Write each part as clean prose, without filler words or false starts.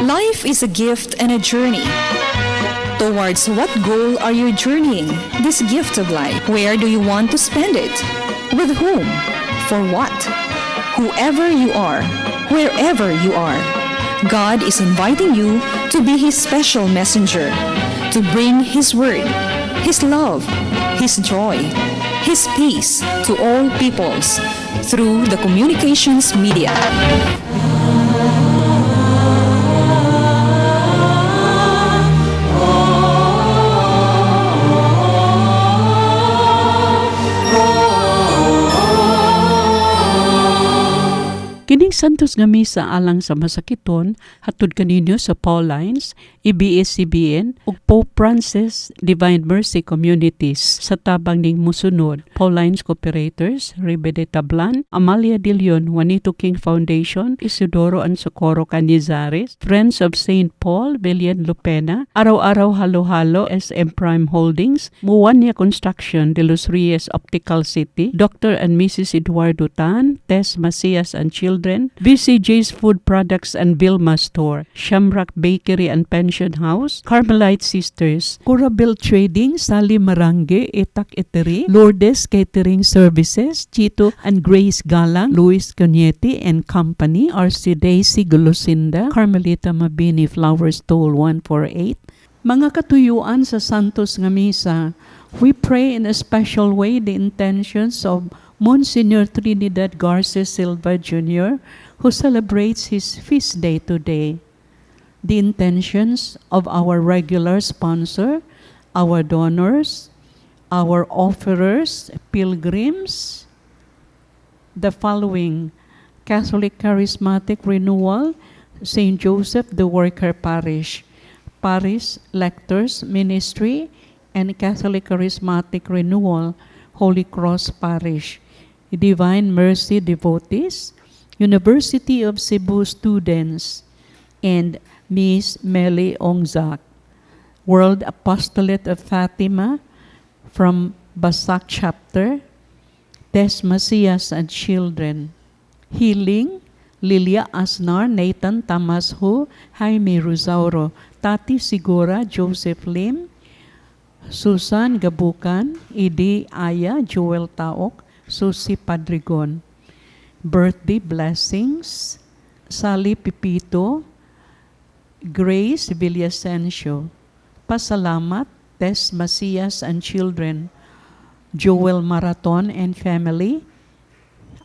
Life is a gift and a journey. Towards what goal are you journeying this gift of life? Where do you want to spend it? With whom? For what? Whoever you are, wherever you are, God is inviting you to be His special messenger, to bring His word, His love, His joy, His peace to all peoples through the communications media. Kining Santos nga Misa alang sa masakiton hatod kaninyo sa Paulines, ABS-CBN ug Pope Francis Divine Mercy Communities sa tabang ning musunod: Paulines Cooperators, Ribe de Tablan, Amalia de Leon, Juanito King Foundation, Isidoro and Socorro Canizares, Friends of St. Paul, Villan Lupena, Araw-Araw Halo-Halo, SM Prime Holdings, Muwania Construction, De Los Reyes Optical City, Dr. and Mrs. Eduardo Tan, Tess Macias and Children, VCJ's Food Products and Vilma Store, Shamrock Bakery and Pension House, Carmelite Sisters, Curabel Trading, Sally Marange, Itak Eteri, Lourdes Catering Services, Chito and Grace Galang, Luis Cañete and Company, RC Daisy Gulusinda, Carmelita Mabini Flower Stall 148. Mga katuyuan sa Santos nga Misa, we pray in a special way the intentions of Monsignor Trinidad Garces Silva Jr., who celebrates his feast day today. The intentions of our regular sponsor, our donors, our offerers, pilgrims, the following: Catholic Charismatic Renewal, St. Joseph the Worker Parish, Parish Lectors Ministry, and Catholic Charismatic Renewal, Holy Cross Parish, Divine Mercy Devotees, University of Cebu students, and Miss Meli Ongzak, World Apostolate of Fatima from Basak Chapter, Tess Macias and Children, Healing, Lilia Asnar, Nathan Tamasho, Jaime Rosauro, Tati Sigura, Joseph Lim, Susan Gabukan, Idi Aya, Joel Taok, Susie Padrigon. Birthday blessings, Sally Pipito, Grace Villasencio. Pasalamat, Tess Macias and Children, Joel Marathon and Family,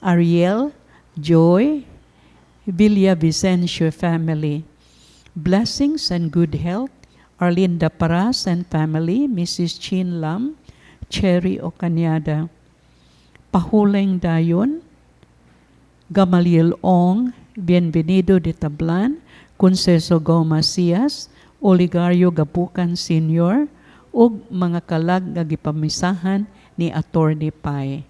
Ariel, Joy, Villavicencio Family. Blessings and good health, Arlinda Paras and Family, Mrs. Chin Lam, Cherry Ocanyada. Pahuleng Dayon, Gamaliel Ong, Bienvenido de Tablan, Conceso Go Macias, Oligario Gapukan Sr., ug mga kalag nga gipamisahan ni Attorney Pai.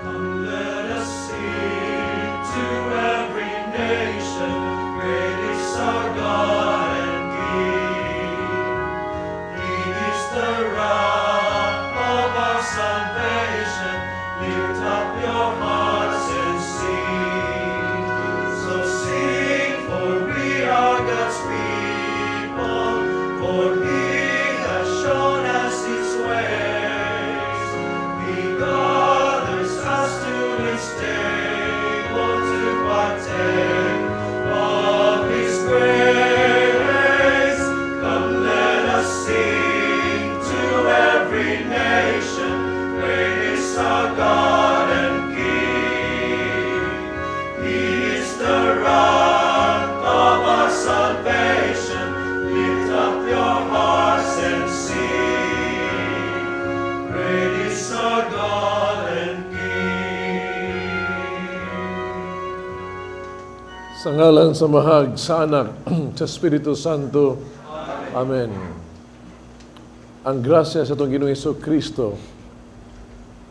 Come, let us sing to every nation, great is our God and King. He is the rock of our salvation. Lift up your hearts and sing. So sing, for we are God's people, for He has shown us His ways. He gathers us to His table to partake of His grace. Come, let us sing to every nation, great is our God and King. He is the rock of our salvation. Lift up your hearts and sing. Great is our God and King. Sa ngalan sa Amahag, sa Anak, sa Espiritu Santo. Amen. Ang grasya sa atong Ginoong Hesus Kristo,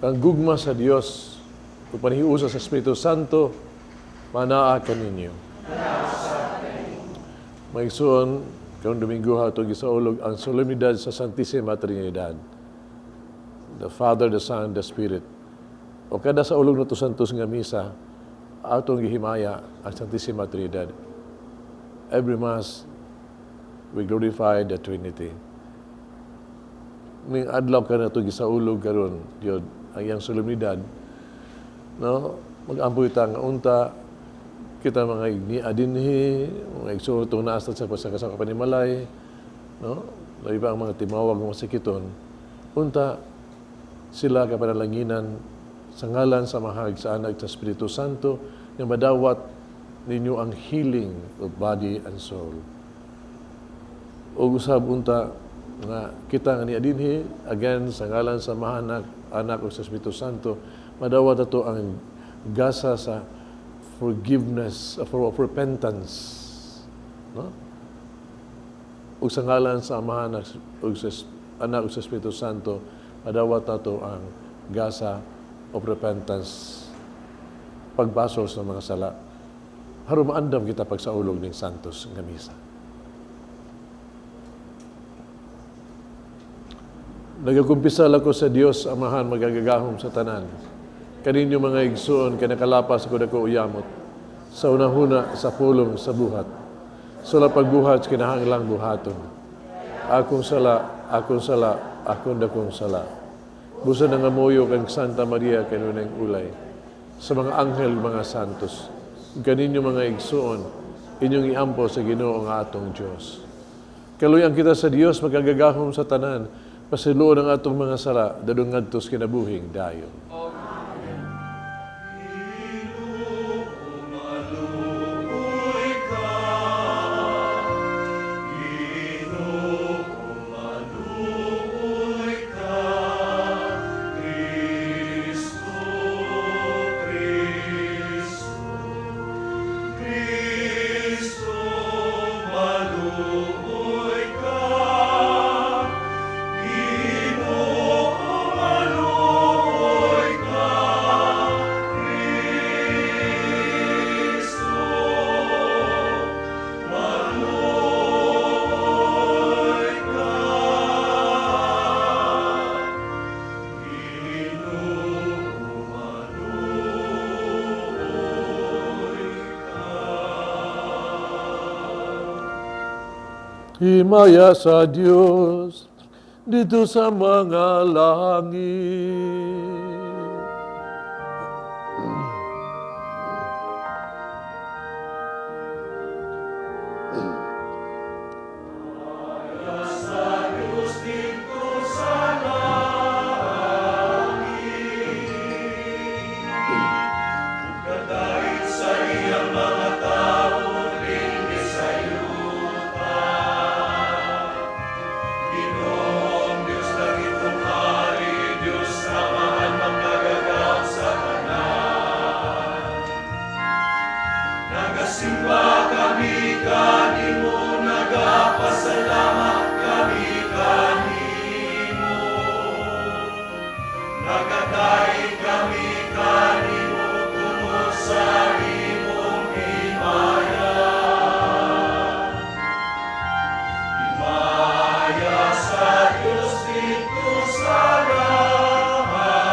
ang gugma sa Dios, ug panihiusa sa Espiritu Santo, manaa kaninyo. Mga igsoon, karong Domingo atong gisaulog ang solemnidad sa Santissima Trinidad. The Father, the Son, the Spirit. O kada sa ulog nato Santos nga misa, atong gihimaya ang Santissima Trinidad. Every Mass, we glorify the Trinity. Ning adlaw ka na ito gisaulog karon yun, ang iyang solemnidad, no? Mag-ampo ta nga unta kita mga ignia dinhi, mga igsuon itong naasta sa sa panimalay, no? Labi pa ang mga timawag mga sakiton. Unta sila kapanalanginan sa ngalan sa Mahag, sa Anak, sa Espiritu Santo, nga madawat ninyo ang healing of body and soul. O usab unta nga kita nga niya dinhi, again sa ngalan sa Mahanak, Anak ug sa Espiritu Santo, madawat ato ang gasa sa forgiveness, for of repentance, no? Ug sa ngalan sa Amahan ug sa Anak ug sa Espiritu Santo, madawat nato ang gasa of repentance, pagbasol sa mga sala. Haron maandam kita pagsaulog ning Santos nga misa. Nagakumpisal ako sa Dios Amahan magagagahom sa tanan. Kaninyo mga igsuon kay nakalapas ako dako uyamot sa unahuna, sa pulong, sa buhat. Sa pagbuhat kinahanglang buhaton. Akong sala, akong sala, akong dakong sala. Busa nangamuyo kang Santa Maria kanunay ulay. Sa mga anghel, mga santos, kaninyo mga igsuon, inyong iampo sa Ginoo nga atong Dios. Kaluyan kita sa Dios magagagahom sa tanan, pasiluon ang atong mga sala, dadong ngadto sa kinabuhing dayon. Himaya sa Dios dito sa mga langit. Himaya sa Dios dito sa langit. Kadait sa iyang mga tao dinhi sa yuta. Ginoong Diyos langitong hari, Diyos Amahan makagagahom sa tanan. Nagasimba kami kanimo, nagapasalamat kami kanimo. Nagatay kami kanimo tungod sa imong himaya. Himaya sa Diyos dito sa langit.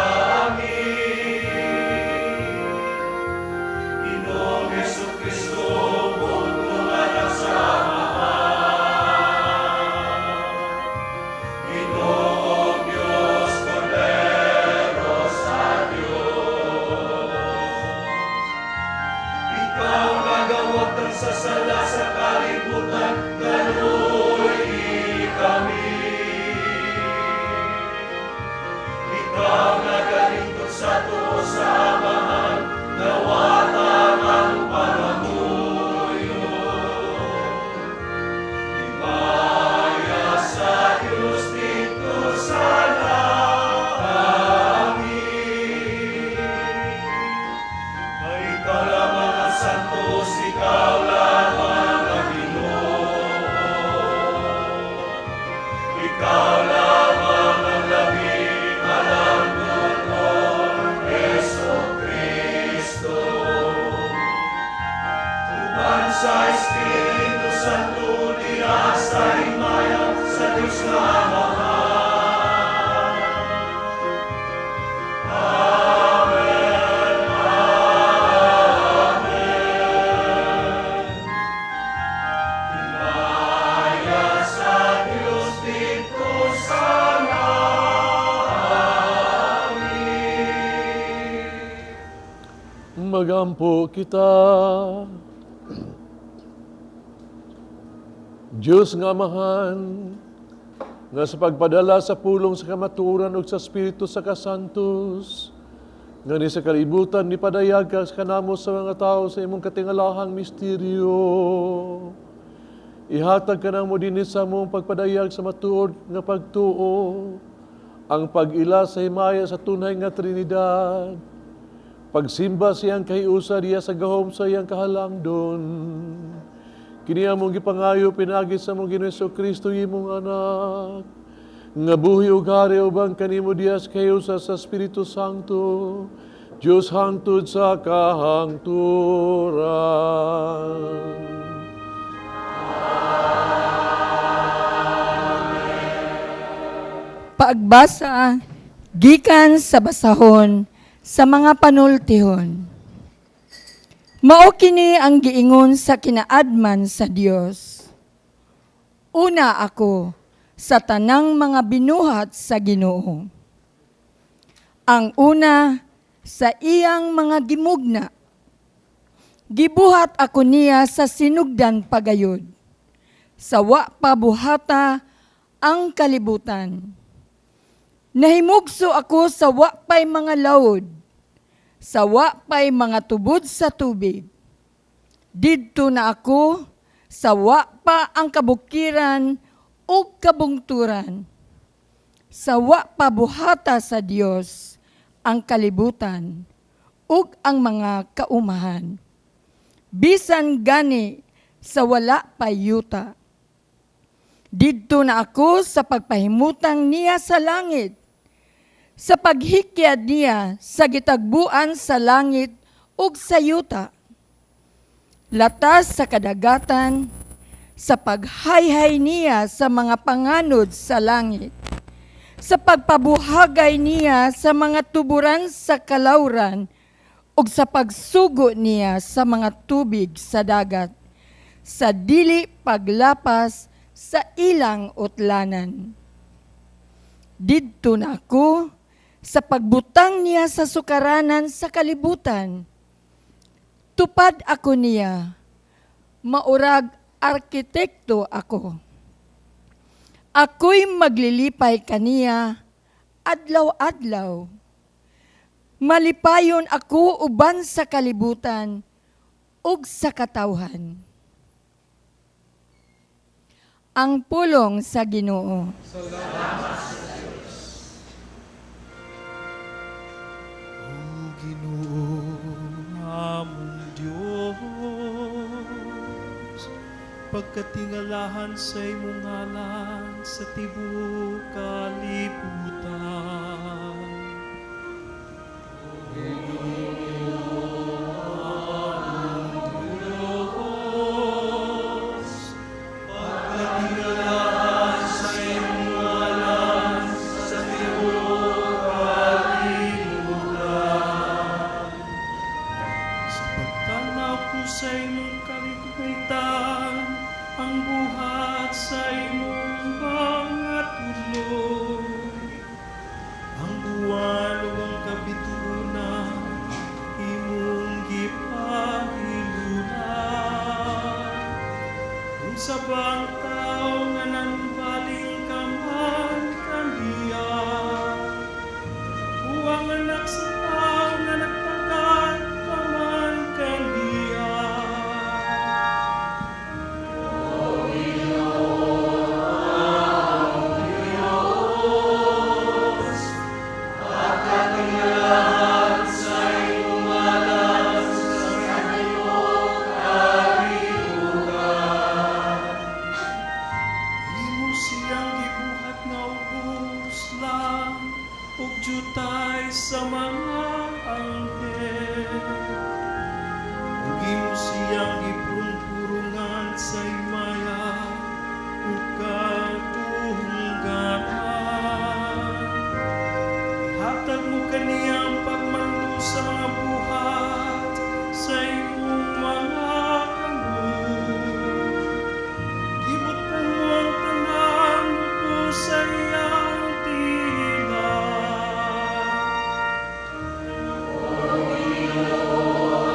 Ginoong Jesucristo, bugtong anak sa Amahan. Ginoong Diyos, Kordero sa Diyos. Ikaw nagawagtang sa sala sa kalibutan, kaluoy kami. Ikaw nagalingkod sa tuo sa Amahan, dawata ang pangamuyo. Himaya sa Diyos dito sa langit. Ay ikaw lamang ang santos, ikaw lamang ang Ginoo. Ikaw lamang ang labi, alang Ginoong Jesus. Magampo kita. Diyos nga Amahan, nga sa pagpadala sa pulong sa kamatuoran ug sa Espiritu sa kasantos, nga ni sa kalibutan ni padayag ka kanamo sa mga tao sa imong katingalahang misteryo. Ihatag ka namo dinhi sa among pagpadayag sa matuod nga pagtuo, ang pag-ila sa himaya sa tunay nga Trinidad, pagsimba siyang kahiusa diya sa gahom sa iyang kahalangdon. Kini among gipangayo pinaagi sa among Ginoong Kristo imong anak, nga buhi ug hari uban kanimo diya sa kahiusa sa Espiritu Santo, Dios hangtod sa kahangturan. Pagbasa gikan sa basahon sa mga panultihon. Mao kini ang giingon sa kinaadman sa Dios. Una ako sa tanang mga binuhat sa Ginoo. Ang una sa iyang mga gimugna. Gibuhat ako niya sa sinugdan pagayod. Sa wa pa buhata ang kalibutan. Nahimugso ako sa wa pay mga lawod, sa wa pay mga tubod sa tubig. Didto na ako sa wa pa ang kabukiran ug kabungturan. Sa wa pa buhata sa Dios ang kalibutan ug ang mga kaumahan. Bisan gani sa wala pa yuta. Didto na ako sa pagpahimutang niya sa langit, sa paghikyad niya sa gitagbuan sa langit ug sa yuta. Latas sa kadagatan, sa paghayhay niya sa mga panganod sa langit, sa pagpabuhagay niya sa mga tuburan sa kalawran, ug sa pagsugo niya sa mga tubig sa dagat, sa dili paglapas sa ilang utlanan. Didto na ako sa pagbutang niya sa sukaranan sa kalibutan. Tupad ako niya, maurag arkitekto ako. Ako'y maglilipay kaniya adlaw-adlaw. Malipayon ako uban sa kalibutan ug sa katawhan. Ang pulong sa Ginoo. Salamat sa Diyos. O Ginoo, among Diyos, pagkatingalahan sa imong ngalan sa tibuok kalibutan. O Ginoo, among Diyos, pagkatingalahan sa imong ngalan sa tibuok kalibutan. Sa pagtanaw ko sa imong kaligwitan, ang buhat sa imong mga tudlo, ang buwan ug ang kapitunan, imong gipahilunan. Unsa bang tao nga nanubaling ka man kaniya? O ang anak sa tao nga nagtagad ka man kaniya? O Ginoo, among Diyos, pagkatingalahan sa imong ngalan sa tibuok kalibutan. Imo siyang gibuhat nga ubos lang ug jutay sa mga anghel. Ug imo siyang gipurong-purungan sa himaya ug katungganan. Hatag mo kaniya ang pagmando sa mga buhat sa imong mga kamot. Gibutang mo ang tanan mo sa iyang tiil. O Ginoo,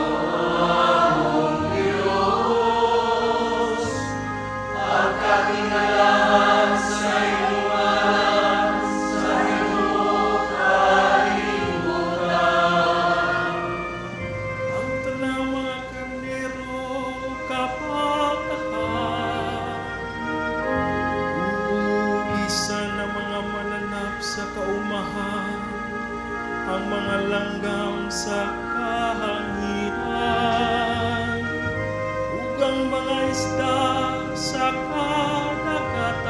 Ang mga langgam sa kahanginan ug ang mga isda sa kadagatan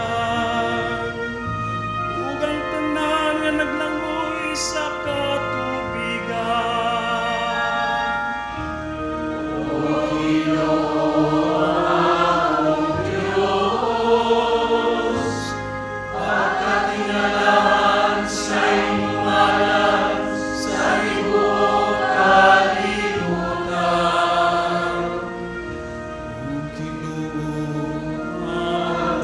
ug ang tanan nga naglangoy sa katubigan. O Ginoo among Dios, pagkatingalahan sa imong ngalan sa tibuok kalibutan.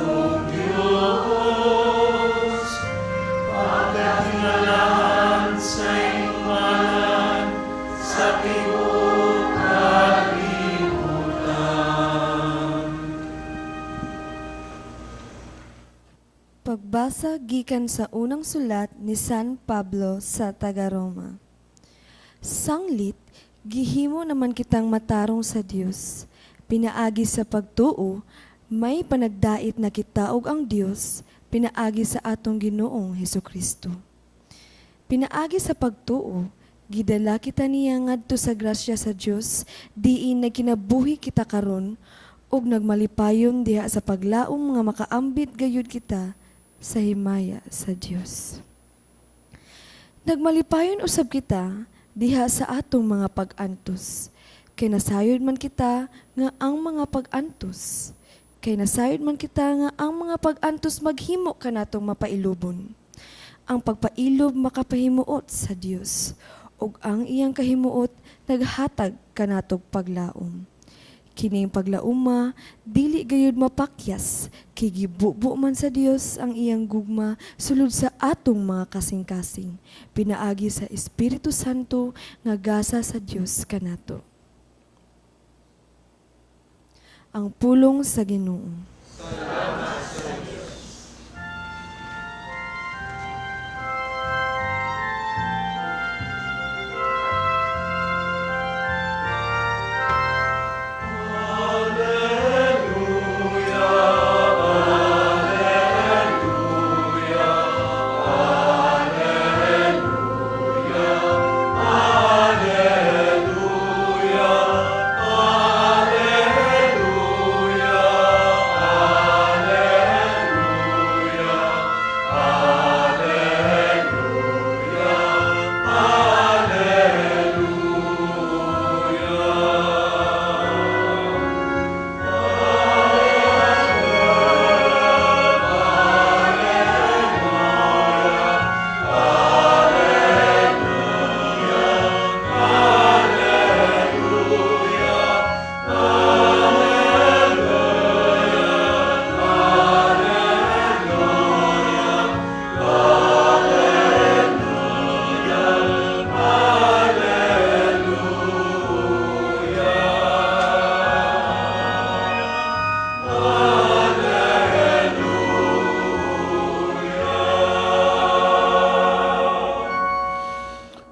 O Ginoo among Dios, pagkatingalahan sa imong ngalan sa tibuok kalibutan. Pagbasa gikan sa unang sulat ni San Pablo sa taga-Roma. Sanglit, gihimo naman kitang matarong sa Dios. Pinaagi sa pagtuo, may panagdait na kita ug ang Dios, pinaagi sa atong Ginoong Hesukristo. Pinaagi sa pagtuo, gidala kita niya ngadto sa grasya sa Dios, diin nagkinabuhi kita karon ug nagmalipayon diha sa paglaom nga makaambit gayud kita sa himaya sa Dios. Nagmalipayon usab kita diha sa atong mga pag-antos. Kay nasayod man kita nga ang mga pag-antos. Kay nasayod man kita nga ang mga pag-antos maghimo kanatong mapailubon. Ang pagpailob makapahimuot sa Dios ug ang iyang kahimuot naghatag kanatog paglaom. Kining paglauma dili gayud mapakyas kay gibubo man sa Dios ang iyang gugma sulod sa atong mga kasing-kasing pinaagi sa Espiritu Santo nga gasa sa Dios kanato. Ang pulong sa Ginoo. Salamat sa Dios.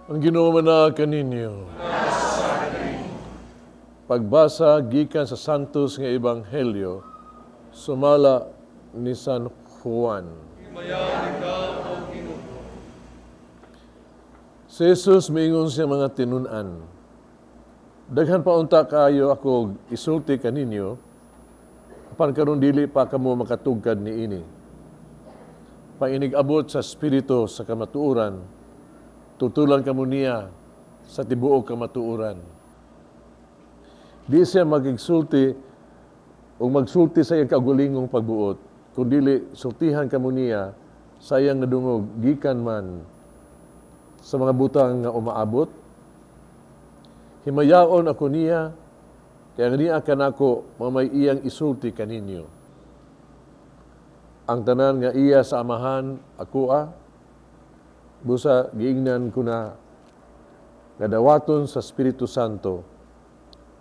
Ang Ginoo man kaninyo. Pagbasa gikan sa Santos nga Ebanghelyo sumala ni San Juan. Si Jesus miingon siya mga tinun-an. Daghan pa unta kaayo ako isulti kaninyo, apan karon dili pa kamo makatugkad niini. Panginig-abot sa Espiritu sa kamatuoran, tutulan kamo niya sa tibuok kamatuoran. Di siya magigsulti o magsulti sa iyang kaugulingong pagbuot, kundili sultihan kamo niya sa iyang nadungog gikan man sa mga butang nga umaabot. Himayaon ako niya, kaya niya kanako mamay iyang isulti kaninyo. Ang tanan nga iya sa amahan akoa, busa giingnan ko na nga dawaton sa Espiritu Santo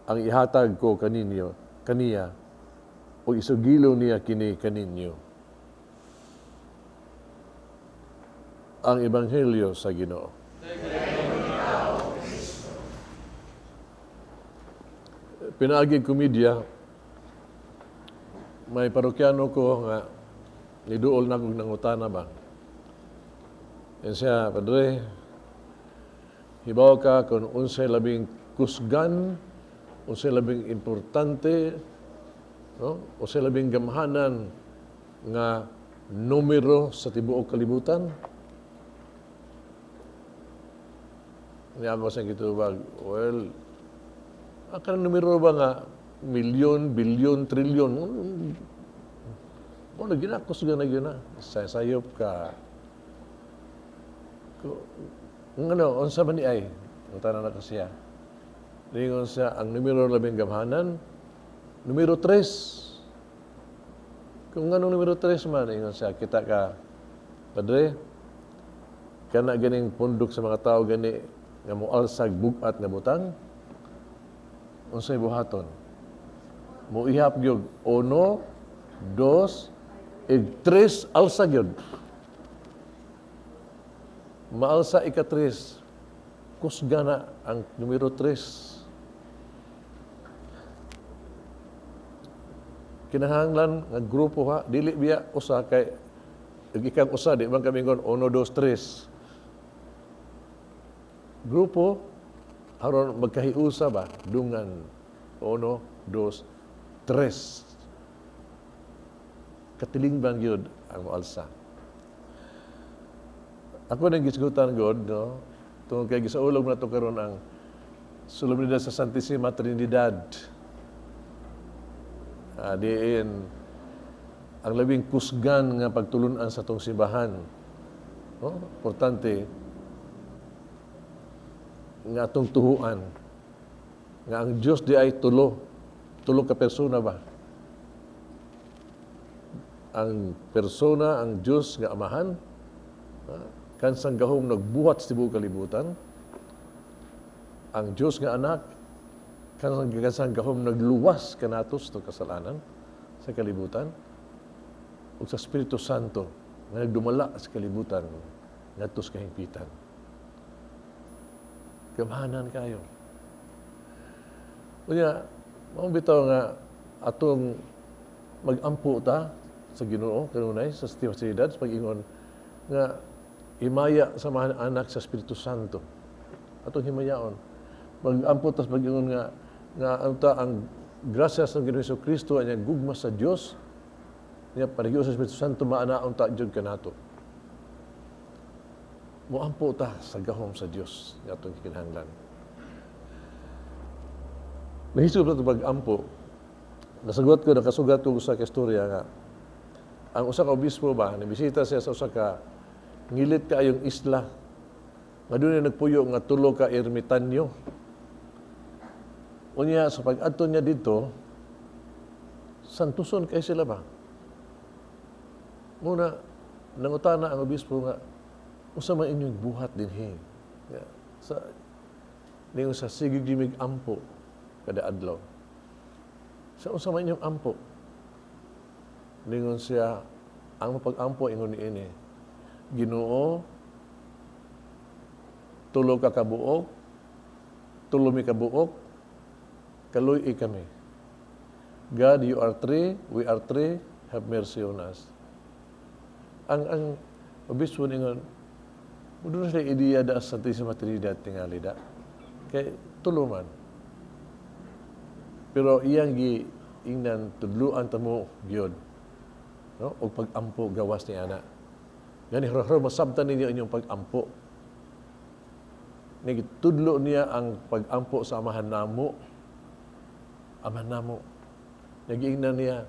ang ihatag ko kaninyo, kaniya, o isugilo niya kini kaninyo. Ang Ebanghelyo sa Ginoo. Pinaagi komedya, may parokyano ko nga niduol na kong nangutana ba. Yan siya, Padre, Hibaw ka kung unsay labing kusgan, unsay labing importante, no? Unsay labing gamhanan nga numero sa tibuok kalibutan? Niya ako sa gitubag, well, ang kanang numero ba nga milyon, bilyon, trilyon, mo na ginakusgan na yun na. Sayop ka. Kung ano, unsa man ni ay, ang tanan na kasi siya. Ningon siya, ang numero labing gamhanan, numero 3. Kung anong numero 3 man, ingon siya, kita ka, Padre, kana ganing pundok sa mga tao gani nga moalsag bugat nga butang, unsay buhaton? Moihap gyud, uno, dos, ig tres, alsa gyud. Maalsa ika-tres, kusga na ang numero 3. Kinahanglan nga grupo ha, dili biya usa kay ikang usa di man kami ingon 1 2 3. Grupo aron magkahiusa ba dungan 1 2 3. Katilingban gyud ang moalsa. Ako nang gisgutan God, no? Tungod kay gisaulog na to karon ang solemnidad sa Santissima Trinidad. Diin ang labing kusgan nga pagtulunan sa tong simbahan. No? Importante nga atong tuhuan nga ang Dios di ay tulo, tulo ka persona ba? Ang persona, ang Dios nga Amahan, kansang gahom nagbuhat sa tibuok kalibutan, ang Dios nga Anak, kansang gahom nagluwas kanato sa kasalanan sa kalibutan, ug sa Espiritu Santo nga nagdumala sa kalibutan ngadto sa kahingpitan. Gamhanan kayo. Unya, mao bitaw nga atong mag-ampo ta sa Ginoo kanunay sa Trinidad sa pag-ingon nga himaya sa mga anak sa Espiritu Santo. Atong himayaon. Mag-ampo ta sa pag-ingon nga nga ano ta ang grasya sa Ginoo Hesus Kristo ang gugma sa Dios niya panagyo sa Espiritu Santo maanaon ta jud kanato. Moampo ta sa gahom sa Dios nga atong gikinahanglan. Nahisog na ito pag-ampo. Nasagot ko, nakasugat ko sa istorya nga ang usa ka obispo ba, nabisita siya sa usa ka ngilit kaayong isla. Nga doon niya nagpuyo nga tulo ka ermitanyo. Unya, sa pag-adto niya dito, santuson kay sila ba? Muna, nangutana ang obispo nga, unsa man inyong buhat dinhi? Nga, sa, ningon sa sige gimig ampo kada adlaw. Sa unsa man inyong ampo? Ningon siya, ang mapag-ampo ingon niini, Ginoo, tulo ka kabuok, tulo mi kabuok, kaluy-i kami. God, you are three, we are three, have mercy on us. Ang obispo ningon, doon sila ideya da sa Santissima Trinidad tingali da. Kay tulo man. Pero iyang gi ingnan tudluan tamo gyud. No? Og pag-ampo gawas ni ana. Gani haro masabtan ninyo inyong pag-ampo. Nagitudlo niya ang pag-ampo sa Amahan namo. Amahan namo. Nagiingnan niya,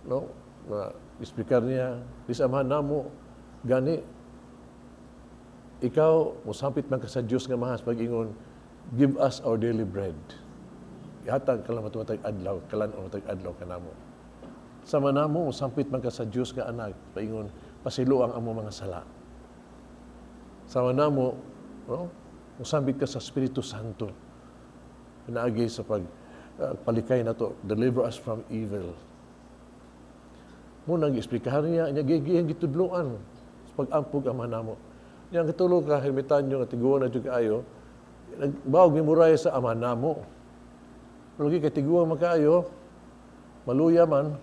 no? Na speaker niya, di sa Amahan namo, gani ikaw mosampit man ka sa Dios nga mahas pag-ingon, give us our daily bread. Ihatag ka lang matumatag adlaw, kalan o matag adlaw ka namo. Sama namo, mosampit man ka sa Dios nga anak, paingon, pasilo ang amo mga sala. Sama namo, no? Mosampit ka sa Espiritu Santo. Pinaagi sa pag palikay na to, deliver us from evil. Munang giesplikahan niya, niya gigiyang gitudloan sa pag-ampog ama namo. Niya ang katulo ka, hermitanyo, nga tiguan na jud kaayo, nagbawag memoraya sa ama namo. Pero lagi kay tiguan man kaayo, maluya man,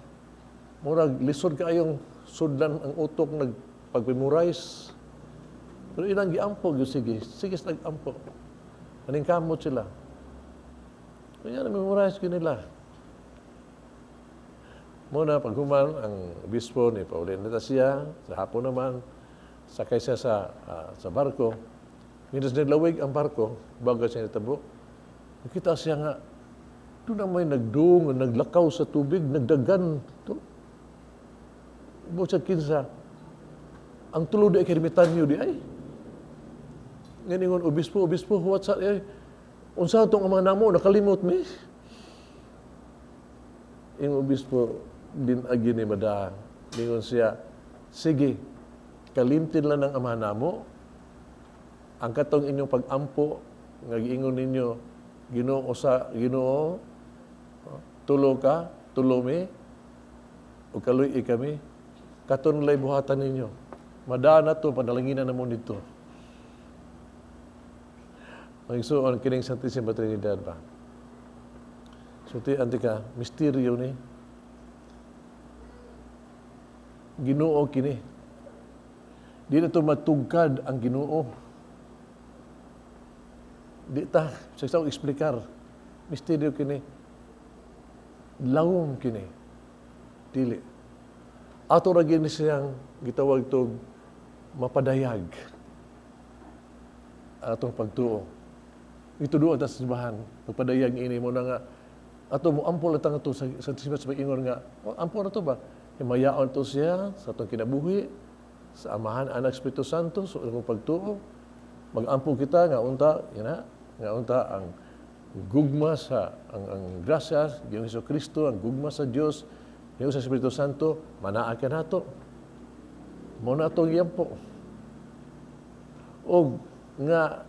murag lisod kaayong sudlan ang utok nagpag-memorize. Pero ilang giampo, gyud sige, sige sa nag-ampo. Maningkamot sila. Kaya na-memorize ko nila. Muna, paghuman, ang obispo ni Paulina na siya, sa hapon naman, sakay siya sa barko. Mientras naglawig ang barko, bago siya nitabo, nakita siya nga, doon na may nagdung, naglakaw sa tubig, nagdagan. To. Ubos sa kinsa. Ang tulo di ay kermitanyo di ay. Ngayon, "Obispo, obispo, what's that?" Eh, unsa itong mga namo, nakalimot mi. Yung obispo, din agi ni mada. Ningon siya, "Sige, kalimtin lang ng ama namo, ang katong inyong pag-ampo, nga giingon ninyo, Ginoo sa Ginoo, tulo ka, tulo mi, ug kaluy kami, katon lay buhatan ninyo. Mada na to, panalanginan na mo nito." Mga igsuon, kining Santissima Trinidad ba? Sulti antika, misteryo ni. Ginoo kini. Di na to matugkad ang Ginoo. Di ta, sa isang eksplikar. Misteryo kini. Lawom kini. Dili. Ato ra gini siyang gitawag tog mapadayag ang atong pagtuo. Ituduan ta sa simbahan, pagpadayag ini mo na nga ato mo ampo lang ato sa simbahan sa pag-ingon nga, oh, ampo na to ba? Himayaon to siya sa atong kinabuhi, sa Amahan, Anak, Espiritu Santo, sa atong pagtuo. Mag-ampo kita nga unta, yun na, nga unta ang gugma sa ang grasya Ginoong Hesus Kristo, ang gugma sa Dios, Ginoong sa Espiritu Santo, manaa ka nato. Mo na atong iampo. Og nga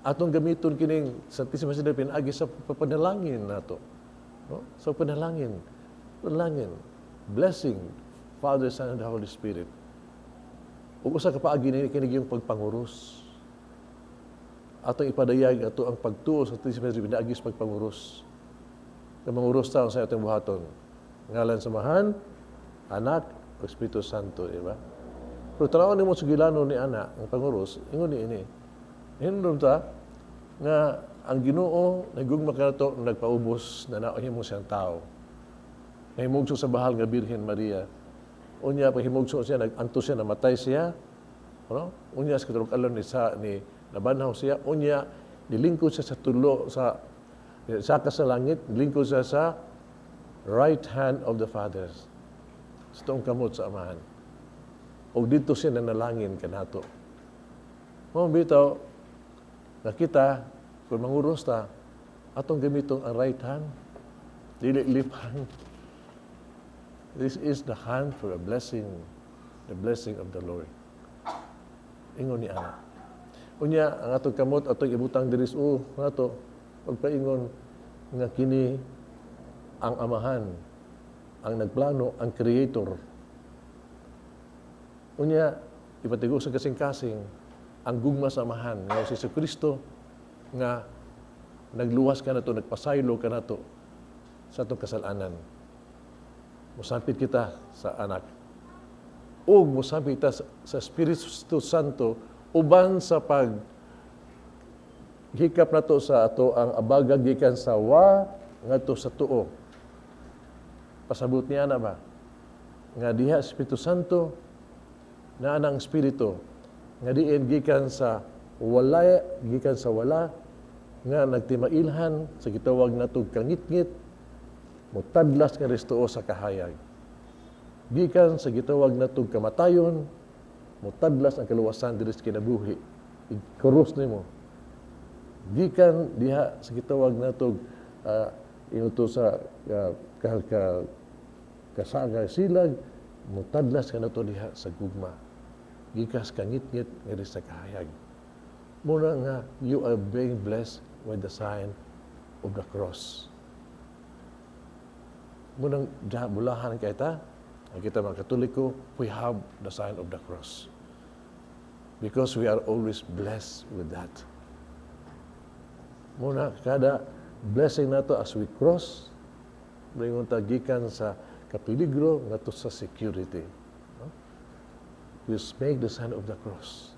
atong gamiton kining Santissima Trinidad pinaagi sa panalangin nato. No? Sa panalangin, panalangin, blessing, Father, Son, and the Holy Spirit. Ug usa ka paagi ni kini yung pagpanguros. Atong ipadayag ato ang pagtuo sa Santissima Trinidad pinaagi sa pagpanguros. Nga manguros ta sa atong buhaton. Ngalan sa Amahan, Anak, ug Espiritu Santo, di ba? Pero tanawan nimo sa gilano ni ana ang panguros, ingon ni ini. Hindom ta nga ang Ginoo nagugma kanato, nagpaubos na naohimo siyang tao. Nahimugso sa bahal nga Birhen Maria. Unya paghimugso siya, nag-antos siya, namatay siya. Ano? Unya sa katulog alon ni sa ni nabanhaw siya. Unya nilingkod siya sa tulo sa saka sa langit, nilingkod siya sa right hand of the Father. Sa tuong kamot sa Amahan. O dito siya nanalangin kanato. Mao bitaw nakita kung manguros ta atong gamiton ang right hand, dili left hand. This is the hand for a blessing, the blessing of the Lord. Ingon ni ana. Unya ang atong kamot atong ibutang diri sa nato pagpaingon nga kini ang Amahan, ang nagplano, ang creator. Unya ipatigo sa kasing-kasing ang gugma sa Amahan nga si Kristo nga nagluwas ka nato, nagpasaylo ka nato sa atong kasalanan. Musampit kita sa Anak. Ug musampit kita sa Espiritu Santo uban sa pag hikap nato sa ato ang abaga gikan sa wa ngadto sa tuo. Pasabot niya na ba? Nga diha Espiritu Santo na ang Espiritu nga diin gikan sa wala, gikan sa wala nga nagtimailhan sa gitawag nato kangitngit, mutadlas nga ristuo sa kahayag. Gikan sa gitawag nato kamatayon, mutadlas ang kaluwasan diri sa kinabuhi. Ikuros nimo. Gikan diha sa gitawag nato inuto sa ka, kasaga silag, mutadlas ka nato diha sa gugma. Gikas kangitngit nga sa kahayag. Muna nga you are being blessed with the sign of the cross. Munang bulahan kay ta, ang kita mga Katoliko, we have the sign of the cross. Because we are always blessed with that. Muna, kada blessing nato as we cross, moingon ta gikan sa kapeligro ngadto sa security. No? We make the sign of the cross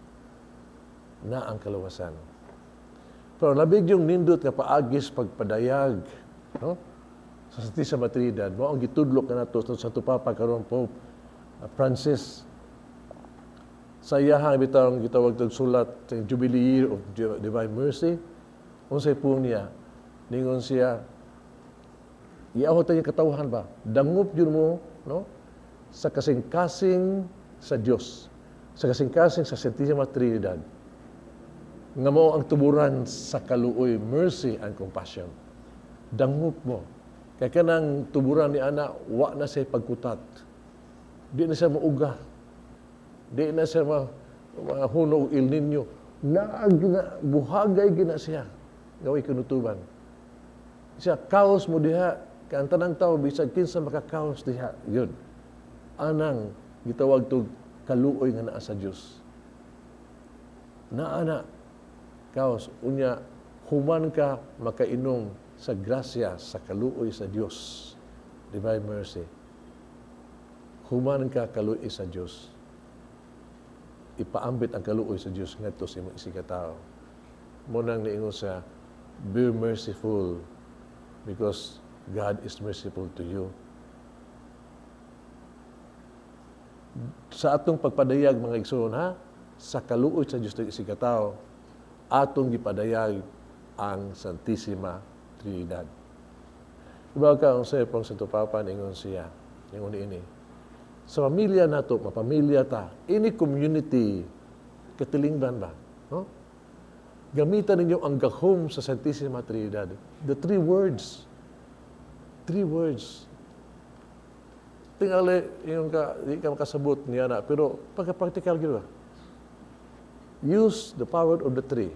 na ang kaluwasan. Pero labig yung nindot nga paagis pagpadayag, no? Sa Santissima Trinidad, mao ang gitudlo kanato sa Santo Papa karon, Pope Francis, sa iyahang bitawng gitawag tag sulat sa Jubilee Year of Divine Mercy. Unsay pulong niya? Ningon siya, iahot ang katawhan ba, dangop yun mo, no, sa kasing-kasing sa Dios, sa kasing-kasing sa Santissima Trinidad, nga mao ang tuburan sa kaluoy, mercy and compassion. Dangop mo. Kay kanang tuburan ni ana, wa na siya pagkutat. Di na siya mauga. Di na siya mahuno og El Nino. Naa gina, buhagay gina siya. Gaway kinutuban. Siya, kaos mo diha, kay ang tanang tao, bisag kinsa makakaos diha. Yun. Anang gitawag tog kaluoy nga naa sa Dios. Naa na, kaos, unya, human ka makainom sa grasya, sa kaluoy sa Dios. Divine mercy. Human ka kaluoy sa Dios. Ipaambit ang kaluoy sa Dios ngadto sa imong isigkatawo. Mao nang niingon sa be merciful because God is merciful to you. Sa atong pagpadayag, mga igsoon, ha, sa kaluoy sa Dios ng isigkatawo, atong gipadayag ang Santissima Trinidad. Iba ka ang sayo pang Santo Papa, ningon siya, ningon ini. Sa pamilya nato, mapamilya ta, ini community, katilingban ba? No? Gamitan ninyo ang gahom sa Santissima Trinidad. The three words. Three words. Tingali, yung ka, di ka makasabot niya na, pero pagka-practical gid ba? Use the power of the three.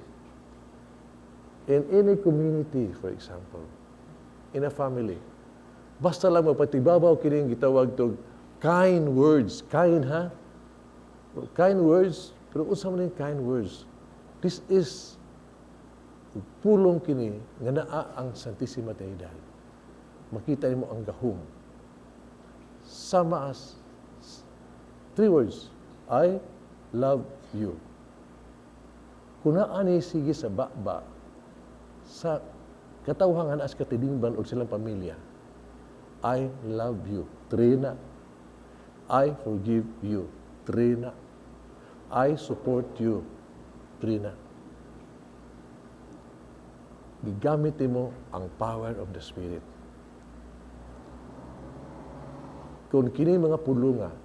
In any community, for example, in a family, basta lang magpatibabaw kining gitawag tog kind words. Kind, ha? Kind words, pero unsa man yung kind words? This is pulong kini nga naa ang Santissima Trinidad. Makita nimo ang gahom. Sama as three words, I love you. Kung naa ni sige sa baba, sa katawhan nga naa sa katilingban o silang pamilya, I love you. Three na. I forgive you. Three na. I support you. Three na. Gigamit mo ang power of the Spirit. Kung kini mga pulunga,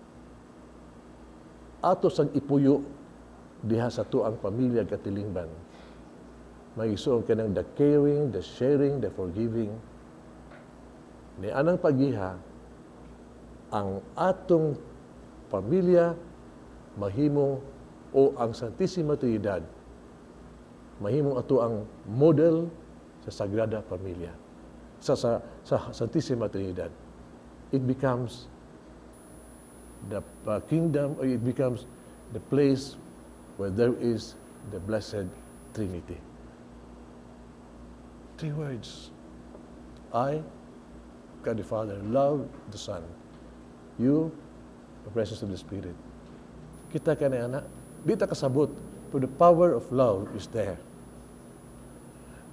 ato sang ipuyo diha sa tuang pamilya katilingban, magisuon ka ng the caring, the sharing, the forgiving. Ni anang pagiha, ang atong pamilya mahimo o ang Santissima Trinidad mahimo ato ang model sa Sagrada Familia, sa Santissima Trinidad. It becomes the kingdom, or it becomes the place where there is the Blessed Trinity. Three words. I, God the Father, love the Son. You, the presence of the Spirit. Kita ka na, anak. Di ta kasabot, but the power of love is there.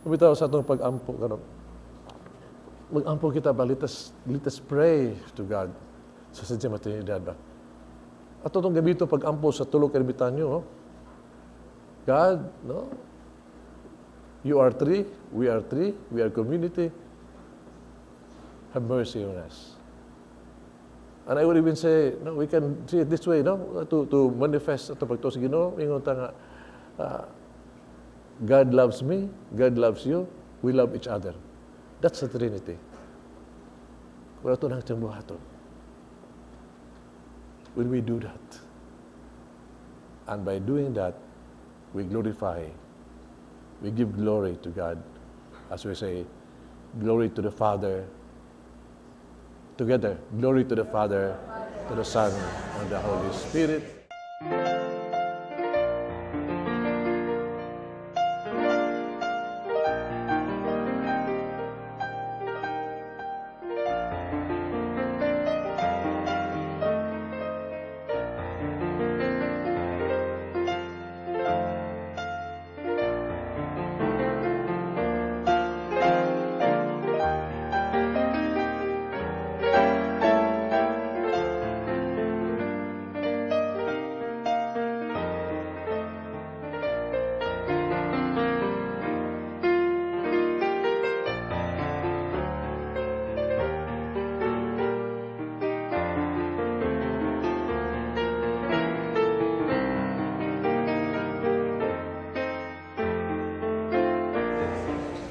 Bitaw sa atong pag-ampo karon. Mag-ampo kita ba, let us pray to God sa Santissima Trinidad ba. Ato itong gamiton pag-ampo sa tulok ermitanyo. Oh. God, no? You are three, we are three, we are community. Have mercy on us. And I would even say, no, we can see it this way, no? To manifest ato pagtuo sa Ginoo, ingon ta nga, God loves me, God loves you, we love each other. That's the Trinity. Wala ito nang buhaton. When we do that, and by doing that, we glorify, we give glory to God. As we say, glory to the Father, together, glory to the Father, to the Son, and the Holy Spirit.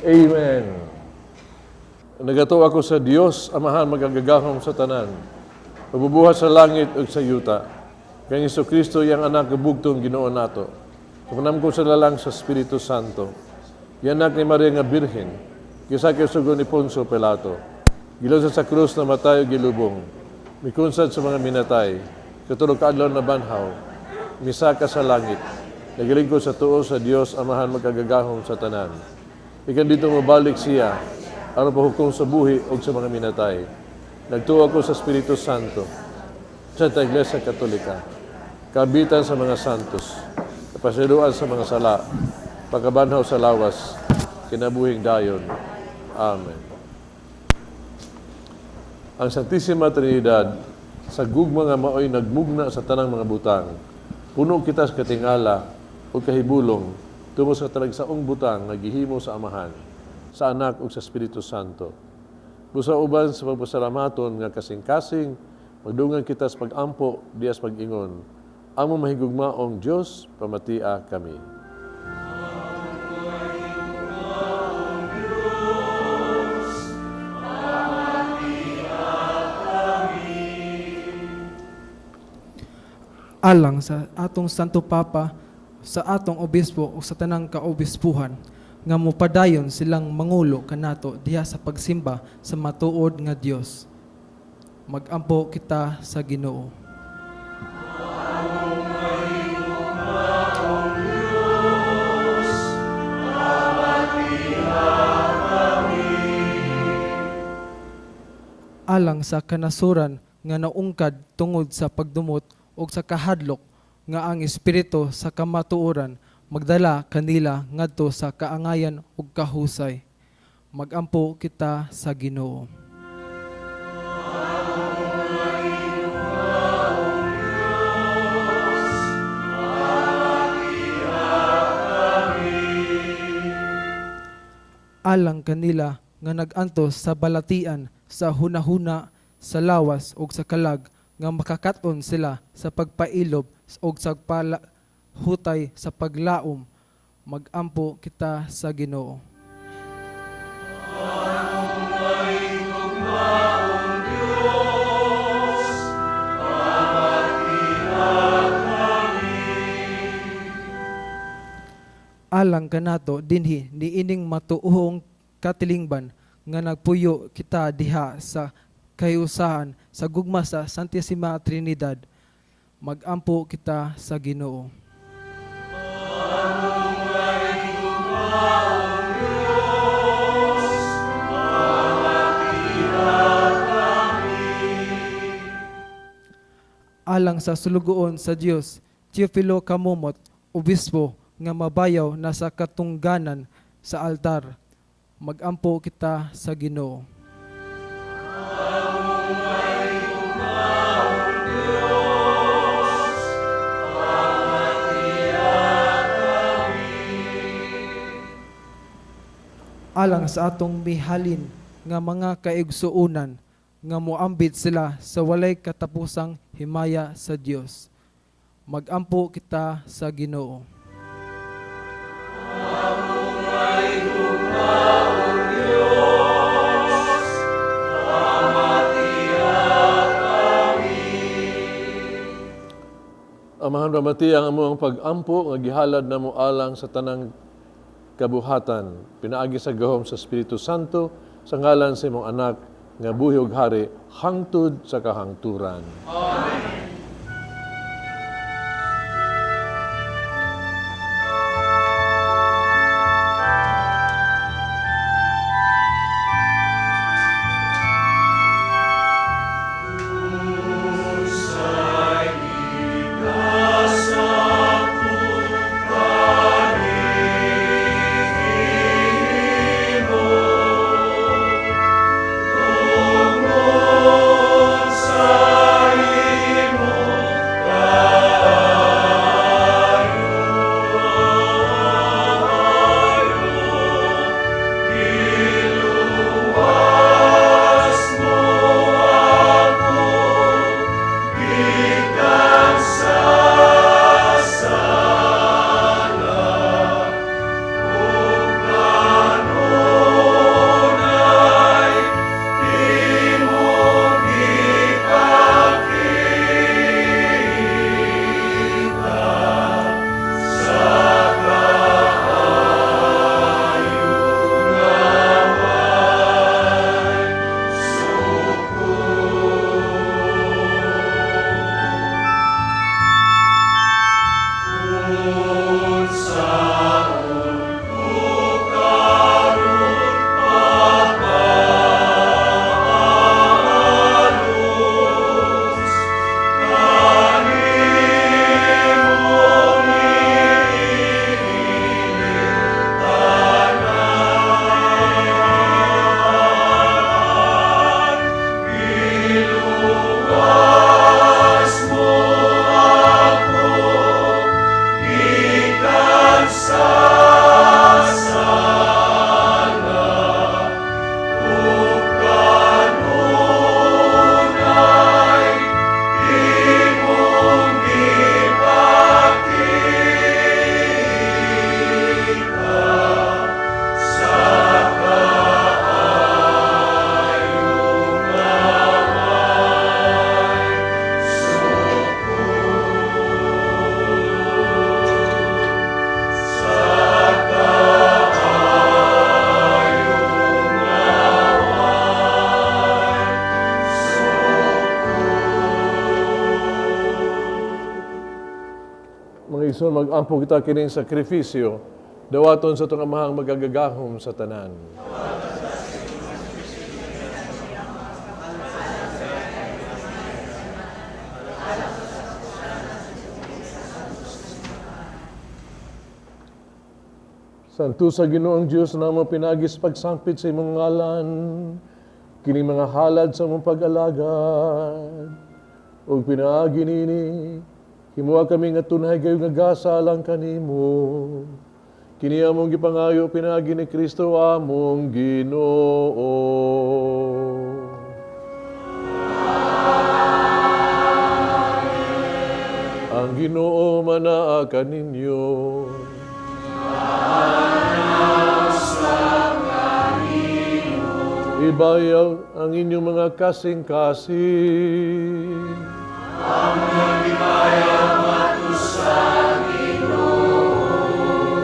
Amen. Nagatuo ako sa Dios, Amahan magagagahom sa tanan, magbubuhat sa langit ug sa yuta. Kang Jesucristo iyang anak bugtong Ginoo nato. Kumanam ko sa lalang sa Espiritu Santo. Iyang anak ni Maria nga Birhen, gisakit sugo ni Poncio Pilato. Gilunsad sa krus, namatay ug gilubong. Mikunsad sa mga minatay, katulo ka adlaw nabanhaw, misaka sa langit. Nagalingkod sa tuo sa Dios, Amahan magkagagahom sa tanan. Ikan dito mabalik siya, aron paghukom sa buhi o sa mga minatay. Nagtuo ako sa Espiritu Santo, sa Iglesia Katolika, kabitan sa mga santos, kapasiluan sa mga sala, pagkabanhaw sa lawas, kinabuhing dayon. Amen. Ang Santissima Trinidad, sa gugma nga maoy nagmugna sa tanang mga butang, puno kita sa katingala o kahibulong tungod sa talagsaong butang nga gihimo sa Amahan, sa Anak ug sa Espiritu Santo. Busa uban sa pagpasalamaton nga kasing-kasing, magdungan kita sa pag-ampo dias pag-ingon. Among mahigugmaong Dios, pamatia kami. Alang sa atong Santo Papa, sa atong Obispo o sa tanang kaobispuhan, nga mopadayon silang mangulo kanato diha sa pagsimba sa matuod nga Dios. Magampo kita sa Ginoo. Alang sa kanasuran nga naungkad tungod sa pagdumot og sa kahadlok nga ang espiritu sa kamatuoran magdala kanila ngadto sa kaangayan ug kahusay. Magampo kita sa Ginoo. Alang kanila nga nag-antos sa balatian sa hunahuna, sa lawas ug sa kalag, nga makakaton sila sa pagpailob ug sa palahutay sa paglaom. Magampo kita sa Ginoo. Alang kanato dinhi niining matuohong katilingban nga nagpuyo kita diha sa kahiusahan sa gugma sa Santissima Trinidad. Magampo kita sa Ginoo. Alang sa sulugoon sa Dios, Teofilo Camomot, obispo nga mabayaw na sa katungganan sa altar. Magampo kita sa Ginoo. Alang sa atong mihalin nga mga kaigsuonan nga moambit sila sa walay katapusang himaya sa Dios. Magampo kita sa Ginoo. Amahan, pamati ang among pag-ampo nga gihalad namo alang sa tanang kabuhatan, pinaagi sa gahom sa Espiritu Santo, sa ngalan sa imong anak nga buhi ug hari hangtod sa kahangturan. Amen. Sa Aron magampo kita kining sakripisyo, dawaton sa atong Amahang magagagahom sa tanan. Santo sa Ginoong Dios namo pinaagi sa pagsampit sa imong ngalan, kini mga halad sa imong pag-alagad. Ug pinaagi nini, himuha kami nga tunay gayo nga gasa alang kanimo. Kini among gipangayo pinaagi ni Kristo among Ginoo. Amen. Ang Ginoo manaa kaninyo. Ibayaw ang inyong mga kasing-kasing. Among ibayaw ngadto sa Ginoo.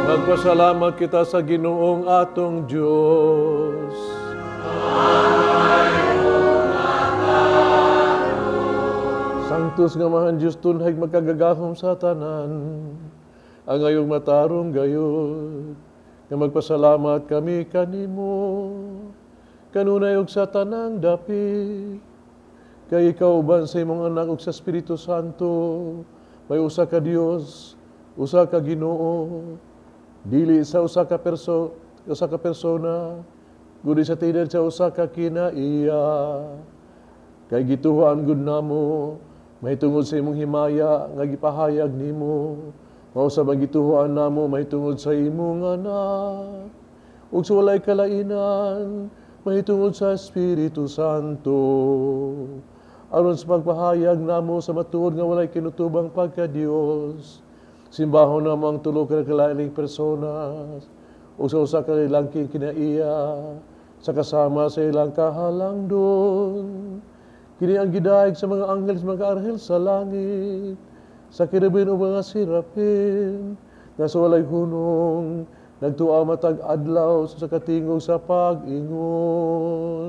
Magpasalamat kita sa Ginoong atong Dios. Sanctus nga Amahan Dios tunhay magkagagahom sa tanan. Ang ayong matarong gayud nga magpasalamat kami kanimo. Kanunay og sa tanang dapit, kay ikaw uban sa imong anak ug sa Espiritu Santo, may usa ka Dios, usa ka Ginoo, dili sa usa ka persona, kundi sa tinod sa usa ka kinaiya. Kay gituohan gud namo, mahitungod sa imong himaya nga gipahayag nimo, mao sa gituohan namo mahitungod sa imong anak, ug sa walay kalainan, mahitungod sa Espiritu Santo. Aron sa pagpahayag namo sa matuod nga walay kinutubang pagka-Dios, simbahon namo ang tulo ka kalaing personas ug sa usa ka langking kinaiya sa kasama sa ilang kahalangdon. Kini ang gidayeg sa mga anghel sa mga arhel sa langit, sa kerubin ug mga serapin, nga sa walay hunong nagtuaw matag adlaw sa katingog sa pag-ingon.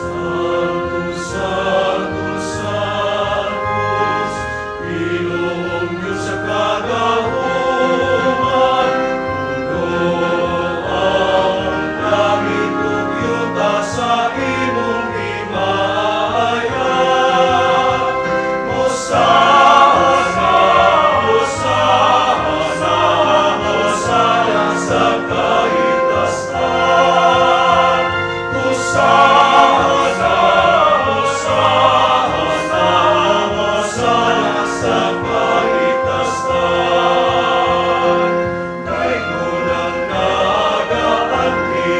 Sanctus, Sanctus, Sanctus, Ginoong Diyos sa kagahuman, puno ang langit ug yuta sa imong himaya. Hosana, Hosana, Hosana sa kahitasan. Hosana, Hosana, Hosana sa kahitasan. Daygon ang nagaanhi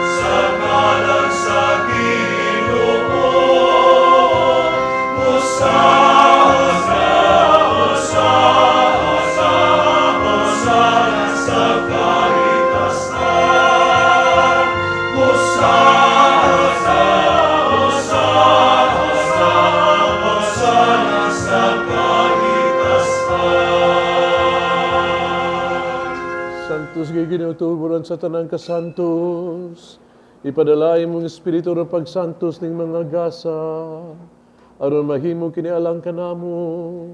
sa ngalan sa Ginoo. Hosana, Hosana, Hosana sa kahitasan. Hosana, Hosana, Hosana sa kahitasan. Santos kay Ginoo tuboran sa tanang kasantos. Ipadala imong espiritu ng pagsantos ning mga gasa. Aron mahimo kini alang kanamo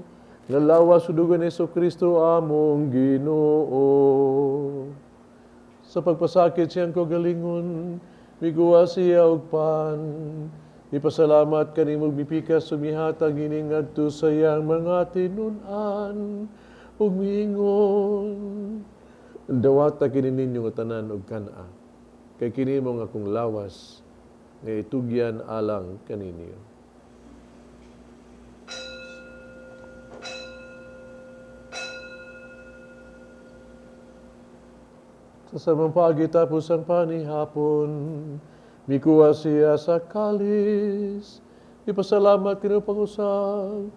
nga lawas ug dugo ni Kristo among Ginoo. Sa pagpasakit siyang kaugalingon, miguwa siya og pan. Ipasalamat kanimo mipikas sumihatag ini ngadto sa iyang mga tinun-an ug miingon. Dawata kini ninyo nga tanan og kan-a, kay kini mao ang akong lawas nga itugyan alang kaninyo. Sa samang paagi tapos ang panihapon, mikuha siya sa kalis, ipasalamat kini pag-usab,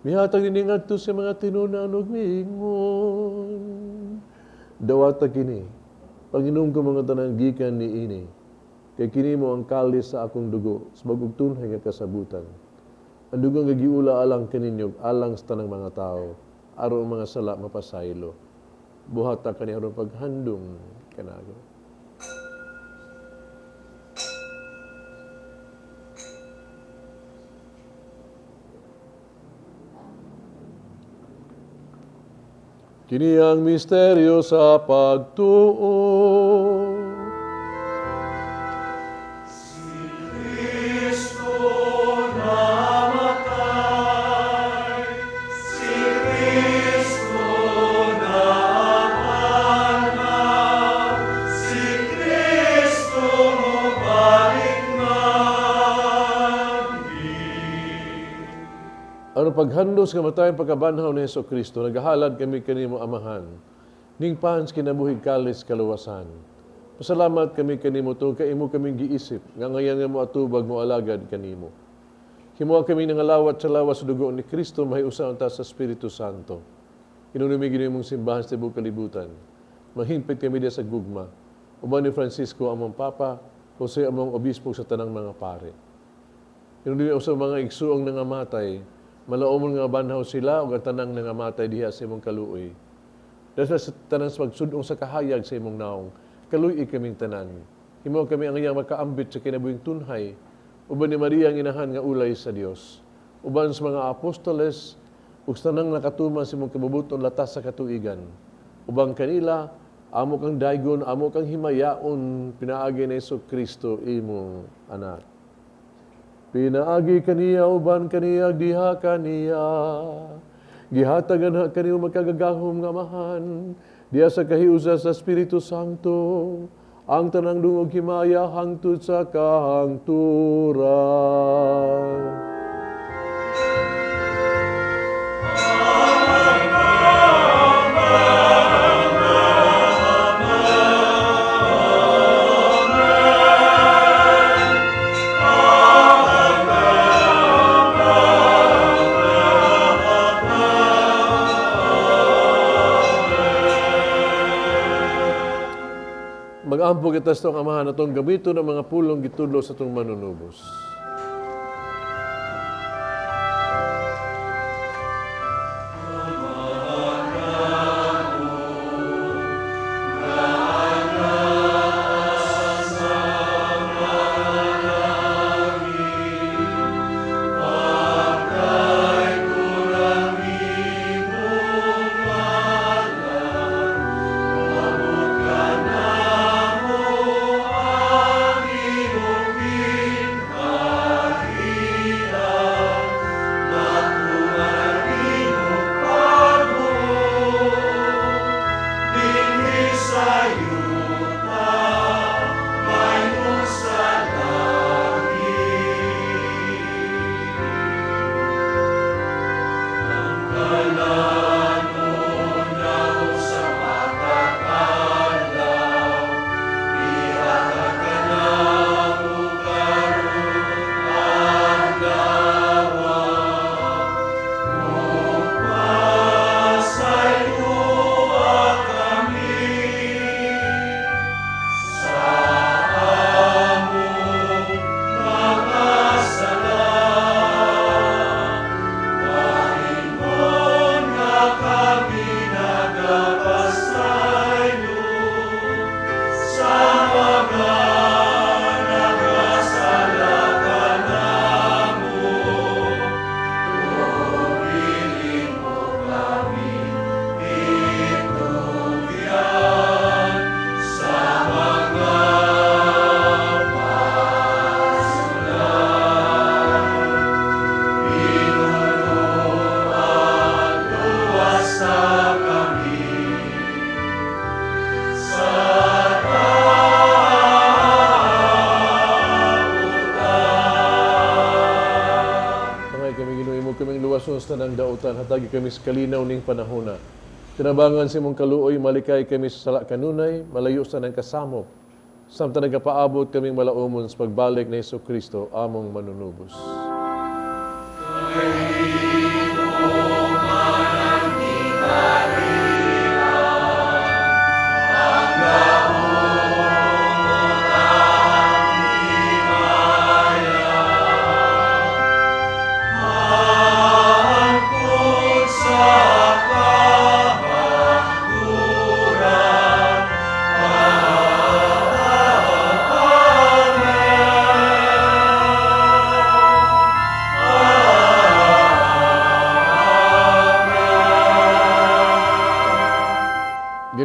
mihatag ini ngadto sa mga tinun-an ug miingon. Dawata kini, pag-inom ko mga tanan gikan ni ini, kay kini mo ang kalis sa akong dugo, sa bag-ong tunhay nga kasabutan. Ang dugo nga giula alang kaninyo, alang sa tanang mga tao, aron ang mga sala mapasaylo. Buhata kani aron paghandong kanago. Kini ang misteryo sa pagtuo. Si Kristo namatay, si Kristo napangaw, si Kristo mobalik nganhi. Ano paghandos nga matayon pagkabanhaw ni Hesus Kristo, nagahalad kami kanimo Amahan, ning pans kinabuhi kalis kaluwasan. Pasalamat kami kanimo tungod kay imo kaming giisip, nga ngayan nga mo atubag mo alagad kanimo. Himoa kami nangalawat sa lawas sa dugo ni Kristo, mahiusa unta sa Espiritu Santo. Inunumi Ginoo imong simbahan sa tibuok kalibutan. Mahimpit kami diya sa gugma. Uban ni Francisco among Papa, Jose among Obispo sa tanang mga pare. Inunumi sa mga igsuong nangamatay, malaumon nga banhaw sila ug ang tanang nangamatay diha sa imong kaluoy. Dahil sa tanang sa pagsudong sa kahayag sa imong naong, kaluoy kaming tanan. Himo kami ang iyang makaambit sa kinabuhing tunhay, uban ni Maria ang inahan nga ulay sa Dios. Uban sa mga apostoles ug sa tanang nakatuman sa imong kabubuton latas sa katuigan. Ubang kanila, amo kang daygon, amo kang himayaon, pinaagi ni Hesus Kristo imong anak. Pinaagi kaniya, uban kaniya, diha kaniya. Gihatagan ha kaniyo magkagagahom nga amahan, diha sa kahiusa sa Espiritu Santo, ang tanang dungog himaya hangtod sa kahangturan. Mag-ampo kita sa itong amahan atong gamiton ang mga pulong gitudlo sa itong manunubos. Ng dautan, hatagi kami sa kalinaw ning panahona. Tinabangan sa imong kaluoy, malikay kami sa sala kanunay, malayo sa nang kasamok. Samtang nagapaabot kaming malaumon sa pagbalik ni Hesus Kristo, among manunubos.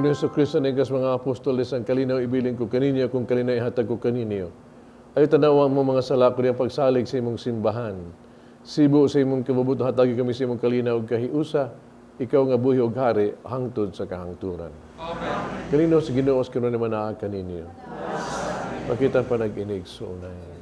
Ginoong Hesukristo nga mga apostoles, ang kalinaw ibilin ko kaninyo, kung kalinaw ihatag ko kaninyo. Ay tanawa mo mga sala ko niyang pagsalig sa imong simbahan. Sibo sa imong kabubuto, hatagi kami sa imong kalinaw ug kahiusa, ikaw nga buhi og hari hangtod sa kahangturan. Amen. Kalinaw sa Ginoo kuno naman naa kaninyo. Makita pa nag-inig suunay.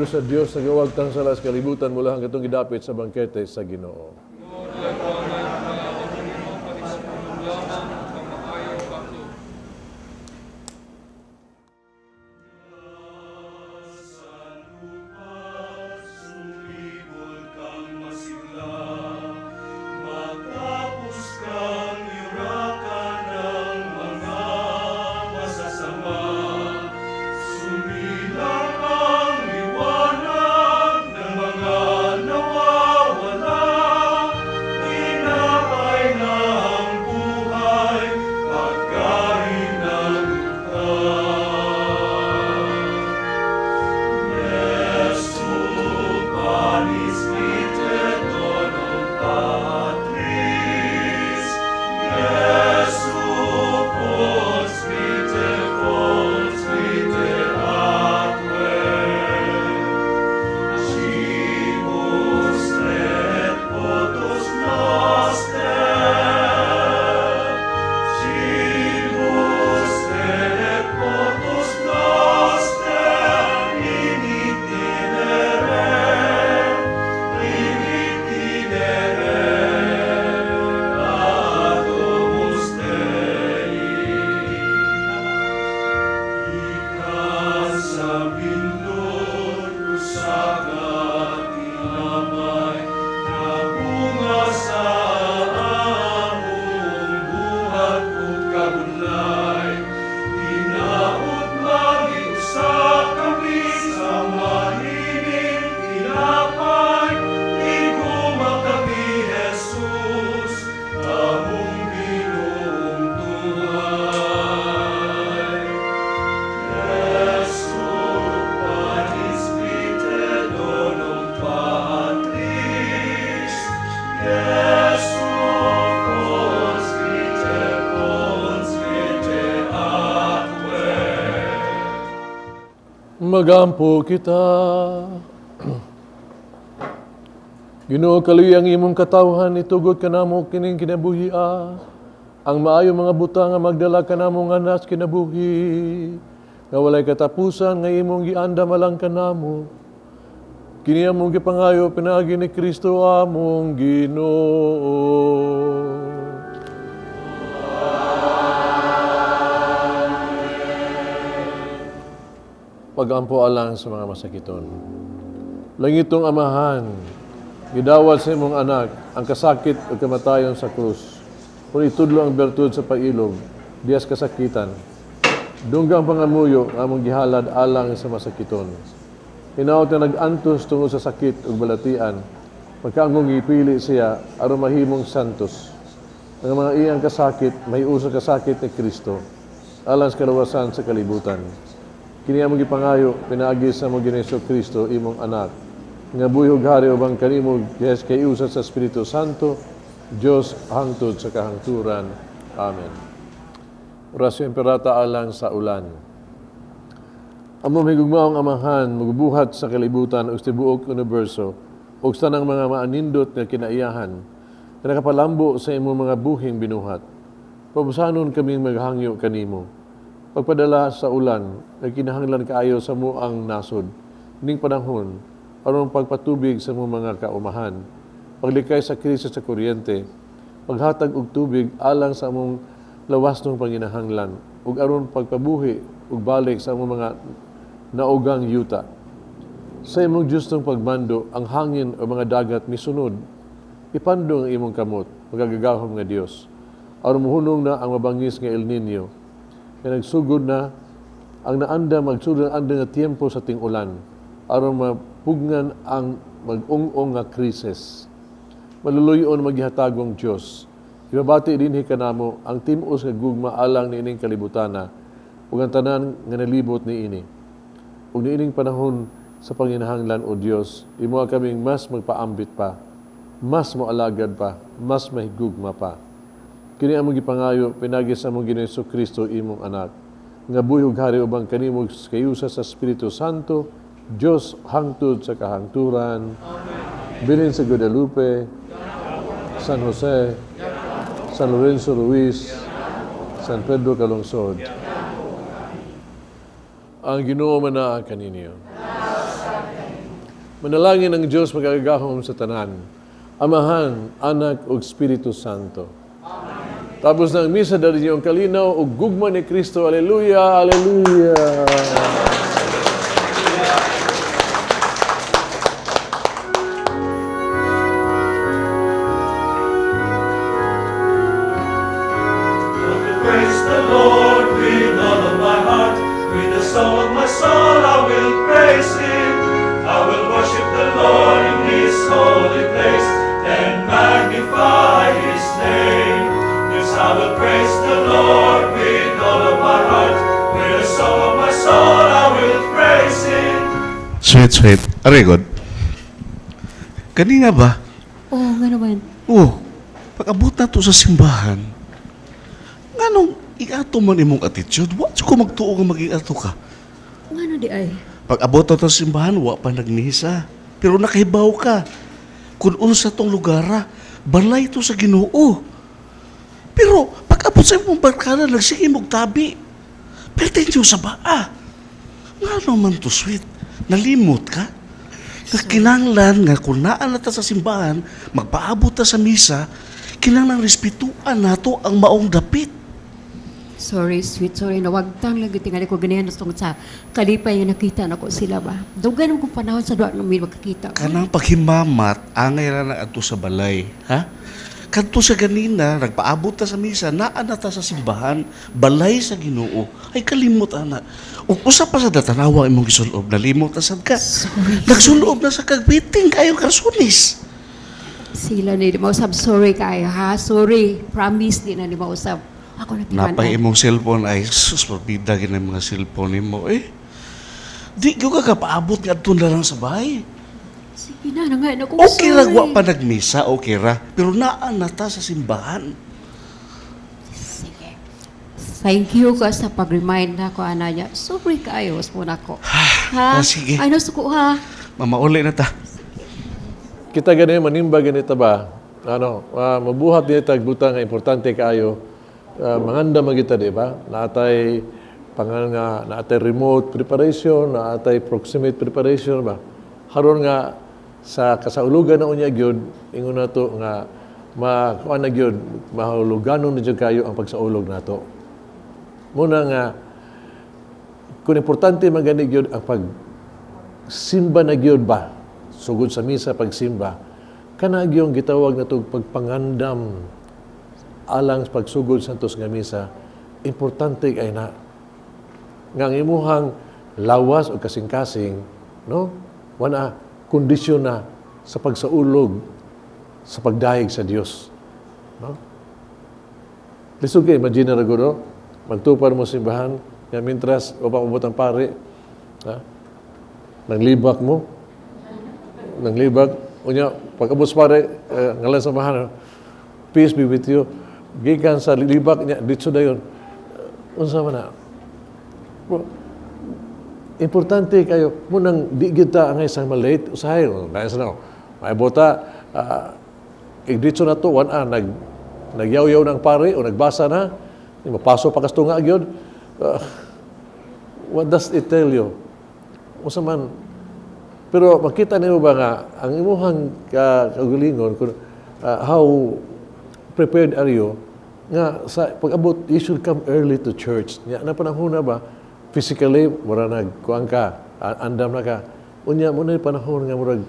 Sa Dios nagawagtang sala sa kalibutan mula hanggang itong gidapit sa bangkete sa Ginoo. Magampo kita. Ginoo, kaluoy ang imong katawhan, itugot kanamo kining kinabuhi. Ang maayo mga butang nga magdala kanamo nga nas kinabuhi, nga walay katapusan nga imong giandam alang kanamo. Kini among gipangayo pinaagi ni Kristo among Ginoo. Pagampo alang sa mga masakiton. Langitong Amahan, Gidawat sa imong anak ang kasakit ug kamatayon sa krus. Kung itudlo ang bertud sa pag-ilob, dias kasakitan. Dungga ang pangamuyo nga among gihalad alang sa masakiton. Hinaot nga nag-antos tungod sa sakit ug balatian, pagkaanggong gipili siya aron mahimong santos. Ang mga iyang kasakit, may usa kasakit ni Kristo, alang sa kalawasan sa kalibutan. Kini among gipangayo pinaagi sa among Ginoong Kristo, imong anak, nga buhi ug hari ubang kanimo yes kay usa sa Espiritu Santo, Dios hangtod sa kahangturan. Amen. Orasyon Imperata alang sa ulan. Among higugmaong Amahan, magbuhat sa kalibutan ug sa tibuok universo ug sa tanang mga maanindot nga kinaiyahan nga nakapalambo sa imong mga buhing binuhat. Pabusanon kaming maghangyo kanimo. Pagpadala sa ulan, nga kinahanglan kaayo sa muang nasod ning panahon aron pagpatubig sa imong mga kaumahan, paglikay sa krisis sa kuryente, paghatag og tubig alang sa among lawas ng panginahanglan, ug aron pagpabuhi ug balik sa among mga naugang yuta. Sa imong justong pagmando, ang hangin o mga dagat misunod, ipandong ang imong kamot, magagagahom nga Dios. Aron mohunong na ang mabangis nga El Niño, nga nagsugod na ang naanda magsugod ang anda nga tiempo sa ting-ulan, aron mapugnan ang mag-ung-ong nga krisis. Maluluyon maghihatagong Dios. Ibabati dinhi kanamo ang tim-os nga gugma alang niining kalibutana ug ang tanan nga nalibot niini. Ug niining panahon sa panginahanglan, o Dios, imo kaming mas magpaambit pa, mas moalagad pa, mas mahigugma pa. Kini among gipangayo pinagi sa among Ginoong Kristo, imong anak, nga buhi ug hari ubang kanimo kayusa sa Espiritu Santo, Dios hangtod sa kahangturan. Amen. Bilin sa Guadalupe, San Jose, San Lorenzo Ruiz, San Pedro Calungsod. Ang Ginoo manaa kaninyo. Manalangin ang Dios magagahom sa tanan, Amahan, Anak ug Espiritu Santo. Amen. Tapos ng misa dali ang kalinaw ug gugma ni Kristo. Aleluya, aleluya. Praise the Lord with all of my heart, with the soul of my soul I will praise Him. I will worship the Lord in His holy place and magnify His name. Yes, I will praise the Lord with all of my heart, with the soul of my soul I will praise Him. Sweet, sweet. Aray, God. Kanina ba? Oo, nga naman. Oh, pag-abot na to sa simbahan, nganong igato man imong attitude, wa ko magtuo nga maging ato ka. Ngano di ay? Pag-abot na to sa simbahan, wa pa nagmisa. Pero nakahibaw ka. Kung unsa tong lugar, balay to sa Ginoo. Pero pag-abot sa imong barkada, nagsige mong tabi. Pero sa baa. Ngano man to, sweet? Nalimot ka? Nga kinanglan nga kung naa na ta sa simbahan, magpaabot ta sa misa, kinanglan respetuan nato ang maong dapit. Sorry, sweet, sorry. Nawagtang lang tingali ko ganyan na tungkol sa kalipay nga nakita na ko sila ba. Dugan ko panahon sa duwa nung may magkakita. Kanang paghimamat, angay ra na adto sa balay, ha? Kadto sa ganina, nagpaabot ta sa misa, naa na ta sa simbahan, balay sa Ginoo. Ay kalimot ana. Ug usa pa sa datanawa imong gisulob, nalimot na sad ka. Sorry. Nagsulob na sa kagbiting kayo karsunis. Sila ni di mausab, sorry kayo ha. Sorry, promise di na ni mausab. Ako na timan. Napay imong cellphone ay sus pabida gid ang mga cellphone nimo eh. Di gyud ka kapaabot ngadto na lang sa bahay. Sige na, nangay na ko. Okay ra sorry. wa pa nagmisa, okay ra. Pero naa na ta sa simbahan. Sige. Thank you ka sa pag-remind na ko, anaya. Sorry kayo, mo na ko. Ha? Ah, sige. Ay, nasuko ha. Mamauli na ta. Kita gani manimba ganita ba? Ano, mabuhat din tag butang nga importante kaayo. Manganda magita di ba? Naatay pangan nga naatay remote preparation, naatay proximate preparation ba? Haron nga sa kasaulugan na unya gyud ingon nato nga makuan na gyud mahuluganon na gyud kayo ang pagsaulog nato. Muna nga kung importante man gani gyud ang pagsimba na gyud ba? Sugod sa misa pagsimba. Kana gyung gitawag nato pagpangandam alang sa pagsugod sa Santos nga Misa, importante kay na nga ang imuhang lawas o kasing-kasing, no, wala kondisyon na sa pagsaulog sa pagdayeg sa Dios, no? Lisod kay imagine ra gud, no? Magtupad mo simbahan nga mintras wa pa moabot ang pare, ha? Nanglibak mo, nanglibak unya pag abot sa pare, ngalan sa Amahan, "Peace be with you," gikan sa libak niya ditso dayon. Unsa man na? Bro, importante kayo mo nang di kita ang isang malate usahay na sa no may bota, ditso na to wan nag nagyaw-yaw ng pare o nagbasa na, mapaso pa kastunga gyud. What does it tell you? Unsa man? Pero makita nimo ba nga ang imuhang kaugalingon kung how prepared are you nga sa pag-abot, you should come early to church. Nya na panahon na ba, physically mura nag kuan ka, andam na ka. Unya mo na panahon nga murag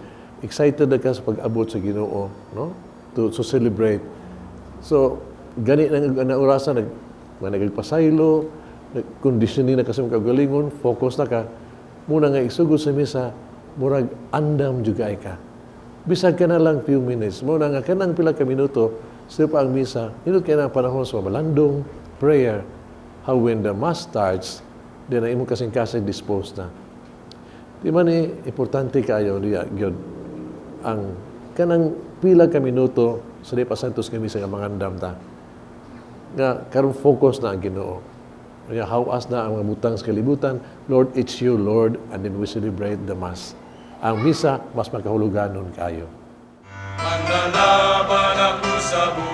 excited na ka sa pag-abot sa Ginoo, no, to celebrate. So gani nang na orasan nag mga nagpasaylo, conditioning na kasi kaugalingon, focus na ka muna nga isugod sa misa, murag andam jud ay ka. Bisag ka na lang few minutes mo na nga kanang pila ka minuto sa pa ang misa, nindot kay na panahon sa malandong prayer, how when the mass starts, then ang imong kasing-kasing disposed na. Di man ni importante kayo diya gyud ang kanang pila ka minuto sa di pa Santos nga misa nga mangandam ta nga karon focus na ang Ginoo. Kaya hawas na ang mga butang sa kalibutan. Lord, it's you, Lord, and then we celebrate the Mass. Ang misa, mas makahuluganon kayo. Manlalaban ako sa buhay.